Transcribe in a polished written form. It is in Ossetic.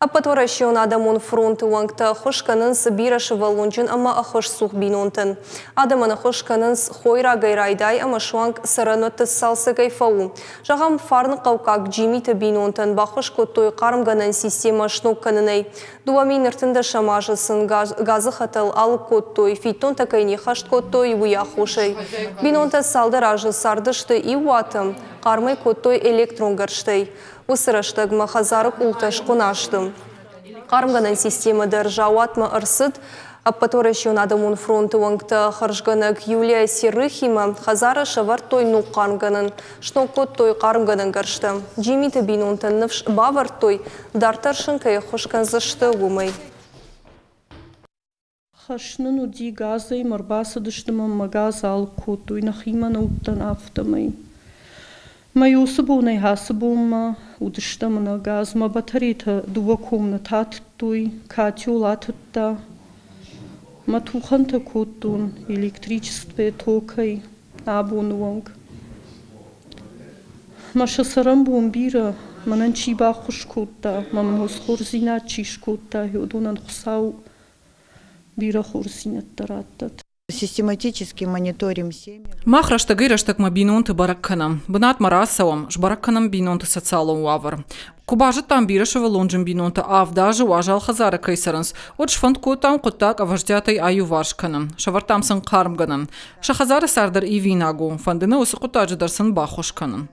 Ӕппӕтуӕрӕсеон адӕмон фронты уӕнгтӕ ӕххуыс кӕнынц бирӕсывӕллонджын ӕмӕ ӕххуысцух бинонтӕн. Адӕмӕн ӕххуыс кӕнынц хойрагӕй райдай ӕмӕ суанг цӕрӕнуӕтты цалцӕгӕй фӕу. Зӕгъӕм, фарныхъӕуккаг Джимиты бинонтӕн баххуыс кодтой хъармгӕнӕн системӕ сног кӕнынӕй. 2013 азы сын газы хӕтӕл алыг кодтой, фиддонтӕ кӕй не ххӕст кодтой, уый аххосӕй. Бинонтӕ цалдӕр азы цардысты иу уаты, хъармӕй кодтой электрон гӕрзтӕй. Уыцы рӕстӕгмӕ хӕдзары къултӕ схъуына сты. Хъармгӕнӕн системӕ дӕр заууатмӕ ӕрцыд. Ӕппӕтуӕрӕсеон адӕмон фронты уӕнгтӕ хӕрзгӕнӕг Юлия Серыхимӕ хӕдзары сӕвӕрдтой ног хъармгӕнӕн, сног кодтой хъармгӕнӕн гӕрзтӕ. Джимиты бинонтӕн ныфс бавӕрдтой, дарддӕр сын кӕй ӕххуыс кӕндзысты, уымӕй. Хӕс нын уыди газӕй ӕмӕ ӕрбацыдысты ӕмӕ мӕ газ алыг кодтой, нӕхимӕ нӕ уыдтӕн, афтӕмӕй. Мӕ уыцы бонӕй ацы бонмӕ уыдыстӕм ӕнӕ газ. Мӕ батарейтӕ дыууӕ комнаты атыдтой, кател атыдта. Мӕ тухӕнтӕ кодтон электричествойӕ, токӕй абоны онг. Мӕ сӕ цӕрӕнбон бирӕ, мӕнӕн чи баххуыс кодта, мӕ мын уыцы хорздзинад чи скодта, уыдонӕн Хуыцау бирӕ хорздзинӕдтӕ раттӕд. Систематически мониторим семьи. Мах рӕстӕгӕй-рӕстӕгмӕ бинонты бӕрӕг кӕнӕм. Бынатмӕ рацӕуӕм, сбӕрӕг кӕнӕм бинонты социалон уавӕр. Куы базыдтам бирӕсывӕллонджын бинонтӕ авд азы уазал хӕдзары кӕй цӕрынц, уӕд сфӕнд кодтам хъуыддаг ӕвӕстиатӕй аиуварс кӕнын. Сӕвӕрдтам сын хъармгӕнӕн. Сӕ хӕдзары цар дӕр ивинаг у, фӕнды нӕ уыцы хъуыддаджы дӕр сын баххуыс кӕнын.